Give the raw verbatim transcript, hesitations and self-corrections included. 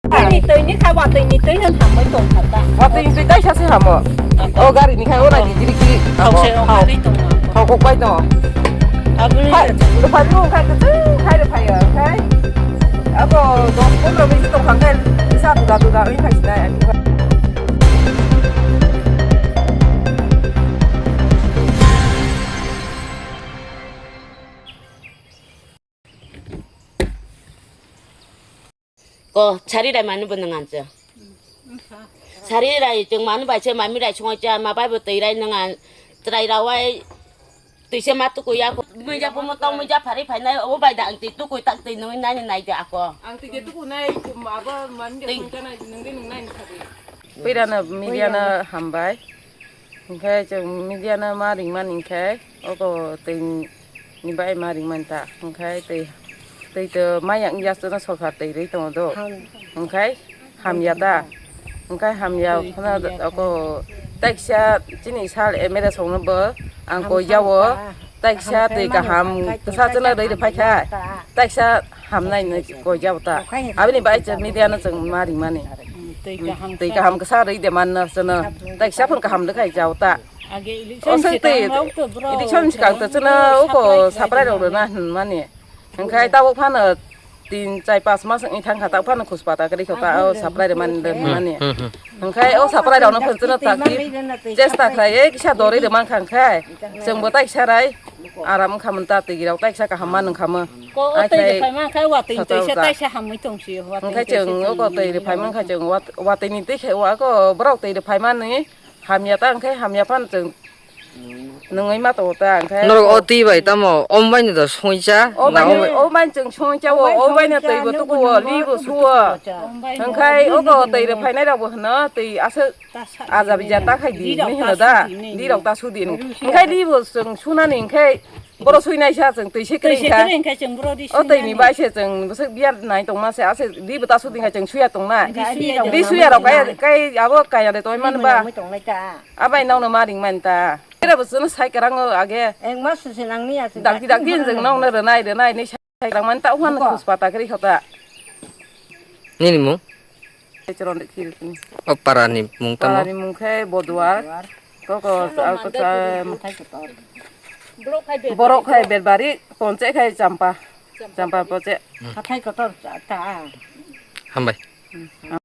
Twi ni twi ni kha, watwi ni twi no thamwi tong kha ta. Watwi ni twi taisa se hamo. O gari ni kha o nai di diri ki. Thok se rok hao. Nai tong. Thok kok pai tong. Aboni hai, rok. Rupha ni khai ke khai rupha ya khai. Abo dos pondro minute tong kha khai. Sa duda duda oi khai sinai. Ko sari rai mani bo nang anche. Sari rai chwng mani bai se mami rai songoi cha ma bai bo twi rai nang an chwrai rawai twi se ma tuku ya ko mui ja bo mo tong mui ja phari phai nai o bai da ang twi tuku tak twi nui nai nai ja ko. Ang twi je tuku nai abo mami ja songoi cha nai nung de nung nai ni sari. Puira no media no hambai. Hwnkhe chwng media no ma ringmani hwnkhe oko twi ni bai ma ringmani ta hwnkhe twi twi to maya wngya chwngno sorkar twi rwi tongo do hwnkhe hamya ta hwnkhe hamya phano oko taikisa chini sal M L A songno bo ang koi jao taikisa twi kaham kwsa chwngno rwi rwphai kha taikisa hamnai hinwi koi jao ta. Aboni bai chwng media no chwng ma ringmani. Twi kaham kwsa rwi de man no chwngno. Taikisa phano kaham rwkhai jao ta. O seng twi election swkang to chwngno uko saprai rok rwna hinmani. Hwnkhe tabuk phano tin chai pas mas wngwi thangkha tabuk phano khuspata kwrwi kho ta o saprai rwmani hinmani. Hwnkhe o saprai rokno phano chwngno takti chesta khlaiwi kisa dorwi rwmankha hwnkhe chwngbo taikisa rai aram wngkha manta twi rok taikisa kaham man wngkha mo. Ko o twi rwphai mankha watwi twi se taisa hamwi tong si o watwi. Hwnkhe chwng o ko twi rwphai mankha chwng wat-, watwi ni twi khe o ako borok twi rwphai mani hamya ta hwnkhe hamya phano chwng nungwi ma tongo ta hwnkhe. Norok o twi bai tamo om bai no da songcha. O bai no, o bai chwng songcha o, o bai no twi bo tuku o, li bo su o. Hwnkhe o ko twi rwphai nai rok bo hwno twi aswk aja bija ta khai di hinwi hwno da. Li rok ta su di hinwi. Hwnkhe li bo chwng sunani hwnkhe Boro sui naisa chwng twi se kwrwi kha. O twi ni bai se chwng bwswk biya nai tongma se ase di bwta suding kha chwng suya tongnai. Di suya rok kai abo kaya de toi man ba. Abai nokno ma ring man ta. Era bo chwng sai kwrang o age. Dakti dakti chwng nokno rwnai rwnai ni sai kwrang man ta uhan khus pata kwrwi khata. Nini mung? Chwrwng de khil tini. O para ni mung tamo? Para ni mung khe Boduar. Koko, koko, borok khai Berbari, ponche khai Champa. Champa ponche. Hathai kotor ta. Hambai.